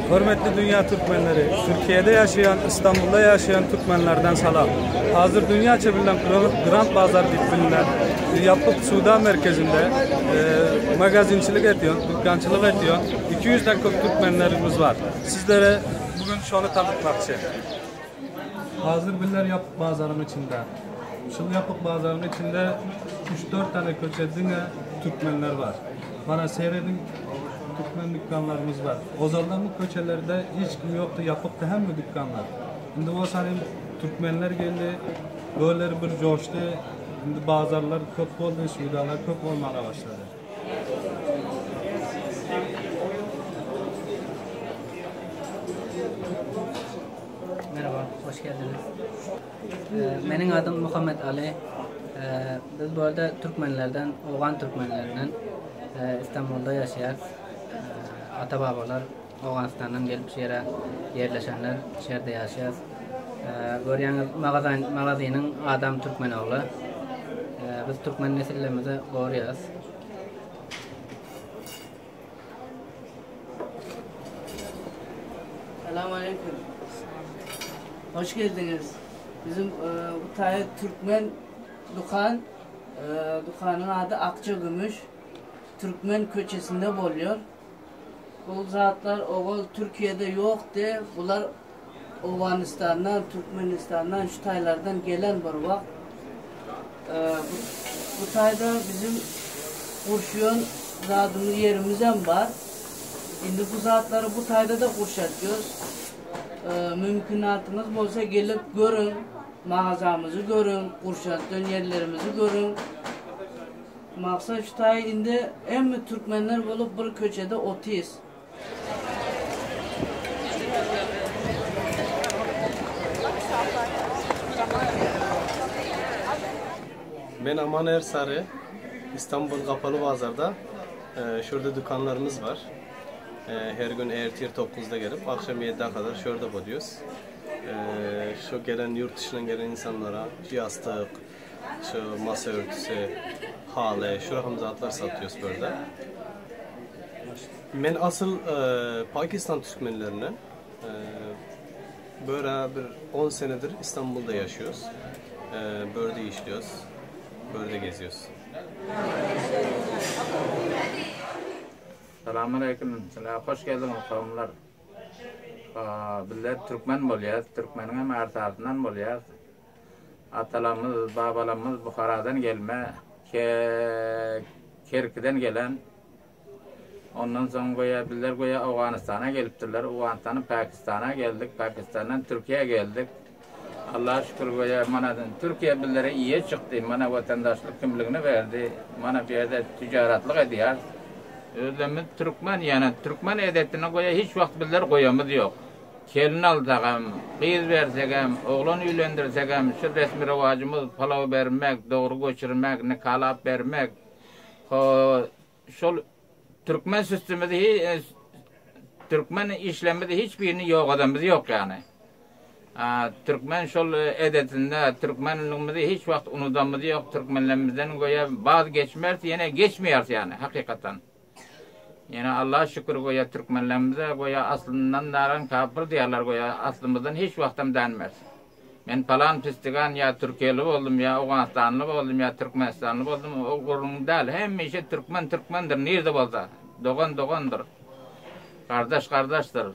Hormatly dünya Türkmenleri, Türkiye'de yaşayan, İstanbul'da yaşayan Türkmenlerden salam. Hazır dünya bilinen Grand Bazar diýip bilinen Ýapyk söwda merkezinde e, magazinçilik ediyor, dükkançylyk ediyor. 200'den köp Türkmenlerimiz var. Sizlere bugün şony tanıtmakçy. Hazır bizler Ýapyk bazaryň içinde. Şul Ýapyk bazaryň içinde 3-4 tane köçe diňe Türkmenler bar. Mana seredin Türkmen dükkanlarymyz bar. Ozaldan bu köçelerde hiç kim yoktu, yapıktı hemme dükkanlar. Indi bolsa hani Türkmenler geldi, böyle bir coştu. Indi bazarlar köp boldy, söwdalar köp bolmaga başlady. Merhaba, hoş geldiniz. Ee, Meniň adym Muhammet Ali. Ee, Biz bu arada Türkmenlerden, Owgan Türkmenlerinden e, İstanbul'da ýaşaýarys. Ee, Ata babalar Owganystandan gelip şu ýere ýerleşenler, şu ýerde ýaşaýarys. Ee, Görýäňiz magazin, magazynyň adam Türkmen ogly. Ee, Biz türkmen nesillerimizi goraýarys. Selam aleyküm. Hoş geldiniz. Bizim e, bu tayi Türkmen dukan, e, dukanın adı Akça Gümüş. Türkmen köçesinde boluyor. Bu zatlar oğul Türkiye'de yoktu. Bular Owganystandan, Türkmenistandan, şu taýlardan gelen bir wagt. Bu, bu taýda bizim gurşuýan zadymyz, ýerimizem bar. Indi bu zatlary bu taýda-da gurşatýarys. Mümkinatyňyz bolsa gelip görüň, magazamyzy görüň, gurşatýan ýerlerimizi görüň. Maksat şu taý indi hemme türkmenler bolup bir köçede otyrys. Men Aman Ersary, İstanbul Kapalı Bazarda e, şurada dükkanlarımız var. E, her gün ertir 9'da gelip akşam 7'ye kadar şurada buluyoruz. E, şu gelen yurt dışından gelen insanlara yastık, şu masa örtüsü, halı, şu rakam zatlar satıyoruz burada. Men asyl Pakistan türkmenlerinden. Böyle bir 10 senedir İstanbul'da yaşıyoruz. Börde işliyoruz. Börde geziyoruz. Salam aleýkum. Sizler hoş geldiňiz kowumlar. Bizler türkmen bolýas. Türkmeniň hem arsasyndan bolýas. Atalarymyz, babalarymyz Buharadan gelme, Kerkiden gelen. Ondan soň göýä bizler göýä Owganystana gelipdirler. Owganystandan Pakistana geldik. Pakistandan Türkiýä geldik. Allaha şükür göýä mana Türkiýe bizlere iýe çykdy. Mana watandaşlyk kimligini berdi. Mana bu ýerde tijaratlyk edýäris. Özlerimiz türkmen ýöne türkmen edetini göýä hiç wagt bizler goýamyz ýok. Gelin alsagam, gyz bersegem, oglan öýlendirsegem şu resmi rewajymyz palaw bermek, dogry göçürmek, nikalap bermek. Ho Şol türkmen süstümizi türkmen işlerimizi hiç birini ýogadamyz ýok ýany. Türkmen şol edetinde türkmenligimizi hiç wagt unudamyz ýok. Türkmenlerimizden göýä baz geçmeris ýene geçmeýäris ýany hakykatdan. Ýene Allaha şükür göýä türkmenlerimize göýä aslyndan daran kapyr diýerler göýä aslymyzdan hiç wagtam dänmeris. Men palan pistigan ýa türkiýeli boldum ýa owganystanly boldum ýa türkmenistanly boldum o gürrüň däl hemişe türkmen türkmendir nirde bolsa dogan dogandyr gardaş gardaşdyr.